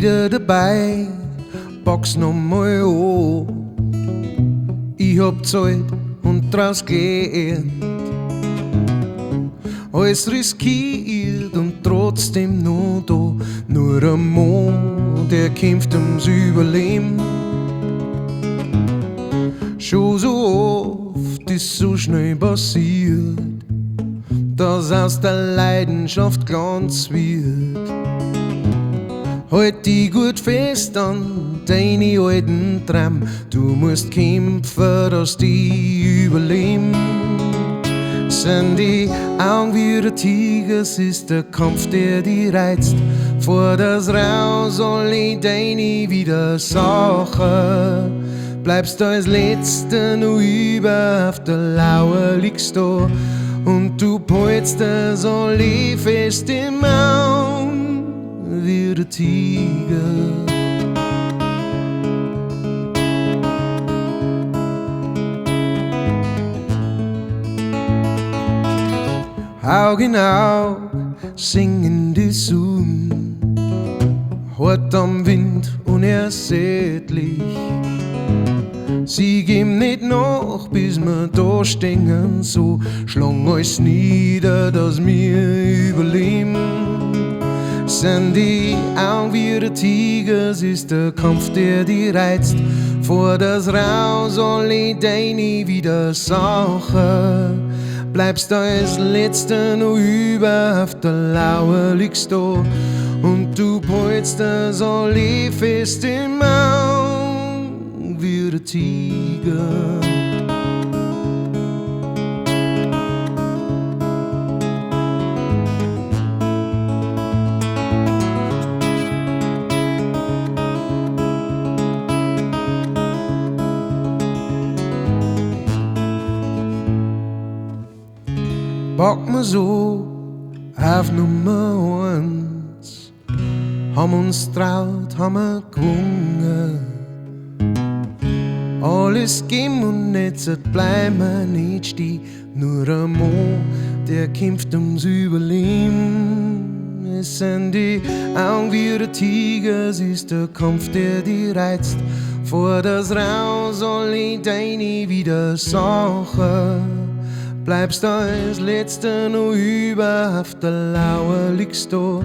Wieder dabei, pack's nochmal an. Ich hab Zeit und draus gelernt. Alles riskiert und trotzdem noch da. Nur ein Mann, der kämpft ums Überleben. Schon so oft ist so schnell passiert, dass aus der Leidenschaft Glanz wird. Halt dich gut fest an deine alten Träume, du musst kämpfen, dass die überleben. Sind die Augen wie der Tiger, es ist der Kampf, der dich reizt. Vor das raus, alle deine Widersacher. Bleibst als Letzter noch über, auf der Lauer liegst du und du polst das alle fest im Augen wie der Tiger. Aug in Aug singen die Sonne, hart am Wind unersättlich. Sie geben nicht nach, bis wir da stehen, so schlang alles nieder, dass wir überleben. Sind die Augen wie der Tiger, es ist der Kampf, der dich reizt. Vor das raus, alle deine Widersacher. Bleibst als Letzter noch über, auf der Lauer liegst du und du polst das alle fest im Augen wie der Tiger. Pack mir so auf Nummer 1, haben uns traut, haben wir gewonnen. Alles geben und jetzt bleiben wir nicht stehen. Nur ein Mann, der kämpft ums Überleben. Es sind die Augen wie der Tiger, es ist der Kampf, der dich reizt. Vor das raus, alle deine Widersacher. Bleibst als Letzter noch über, auf der Lauer liegst du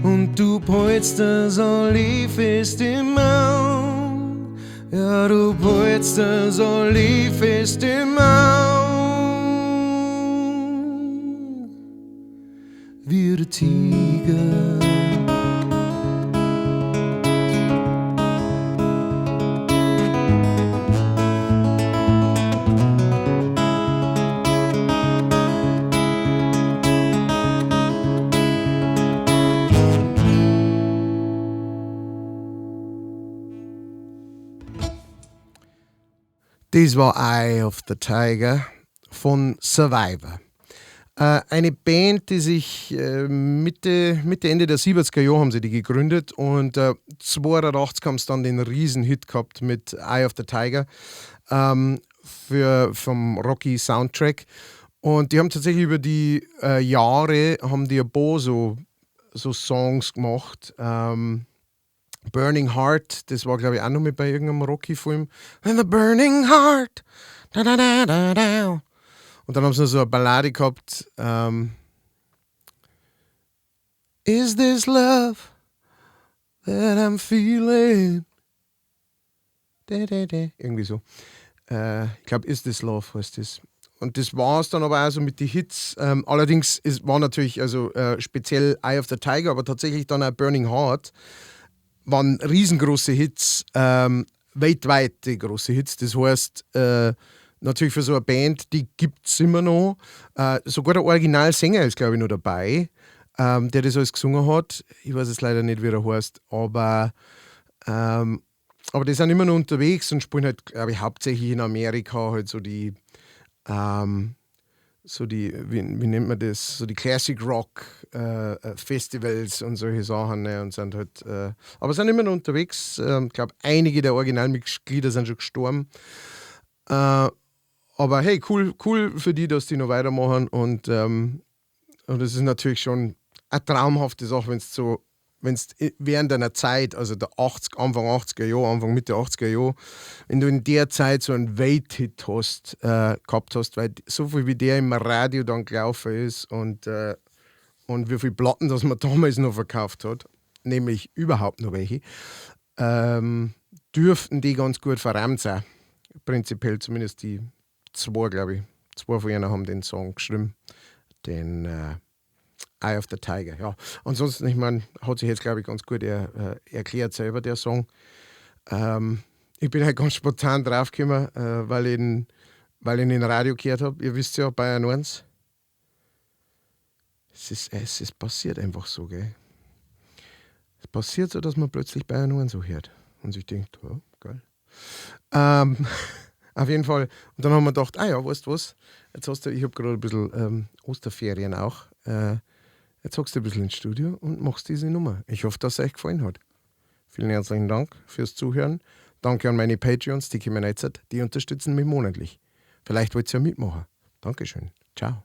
und du polst das alle fest im Augen. Ja, du polst das alle fest im Augen wie der Tiger. Das war Eye of the Tiger von Survivor. Eine Band, die sich Mitte, Ende der 70er Jahre haben sie die gegründet und 82 haben sie dann den Riesenhit gehabt mit Eye of the Tiger vom Rocky Soundtrack. Und die haben tatsächlich über die Jahre haben die ein paar so Songs gemacht. Burning Heart, das war glaube ich auch noch mit bei irgendeinem Rocky-Film. And the Burning Heart. Da, da, da, da, da. Und dann haben sie noch so eine Ballade gehabt. Is this love that I'm feeling? Da, da, da. Irgendwie so. Ich glaube, Is This Love heißt das. Und das war es dann aber auch so mit den Hits. Allerdings war natürlich also, speziell Eye of the Tiger, aber tatsächlich dann auch Burning Heart waren riesengroße Hits, weltweite große Hits. Das heißt, natürlich für so eine Band, die gibt es immer noch. Sogar der Originalsänger ist, glaube ich, noch dabei, der das alles gesungen hat. Ich weiß jetzt leider nicht, wie er heißt, aber die sind immer noch unterwegs und spielen halt, glaube ich, hauptsächlich in Amerika halt so die, wie nennt man das, so die Classic Rock Festivals und solche Sachen, ne, und sind halt, aber sind immer noch unterwegs. Ich glaube, einige der Originalmitglieder sind schon gestorben. Aber hey, cool für die, dass die noch weitermachen und das ist natürlich schon eine traumhafte Sache, wenn Wenn während einer Zeit, also der 80, Anfang 80er Jahre, Anfang Mitte 80er Jahre, wenn du in der Zeit so einen Welthit gehabt hast, weil so viel wie der im Radio dann gelaufen ist und wie viele Platten das man damals noch verkauft hat, nämlich überhaupt noch welche, dürften die ganz gut verrammt sein. Prinzipiell zumindest die zwei, glaube ich. Zwei von ihnen haben den Song geschrieben. Den Eye of the Tiger, ja. Ansonsten, ich meine, hat sich jetzt, glaube ich, ganz gut erklärt selber, der Song. Ich bin halt ganz spontan draufgekommen, weil ich ihn im Radio gehört habe. Ihr wisst ja, Bayern 1. Es ist passiert einfach so, gell. Es passiert so, dass man plötzlich Bayern 1 so hört und sich denkt, oh, geil. Auf jeden Fall. Und dann haben wir gedacht, ah ja, weißt du was, jetzt hast du, ich habe gerade ein bisschen Osterferien auch. Jetzt hockst du ein bisschen ins Studio und machst diese Nummer. Ich hoffe, dass es euch gefallen hat. Vielen herzlichen Dank fürs Zuhören. Danke an meine Patreons, die kommen jetzt, die unterstützen mich monatlich. Vielleicht wollt ihr ja mitmachen. Dankeschön. Ciao.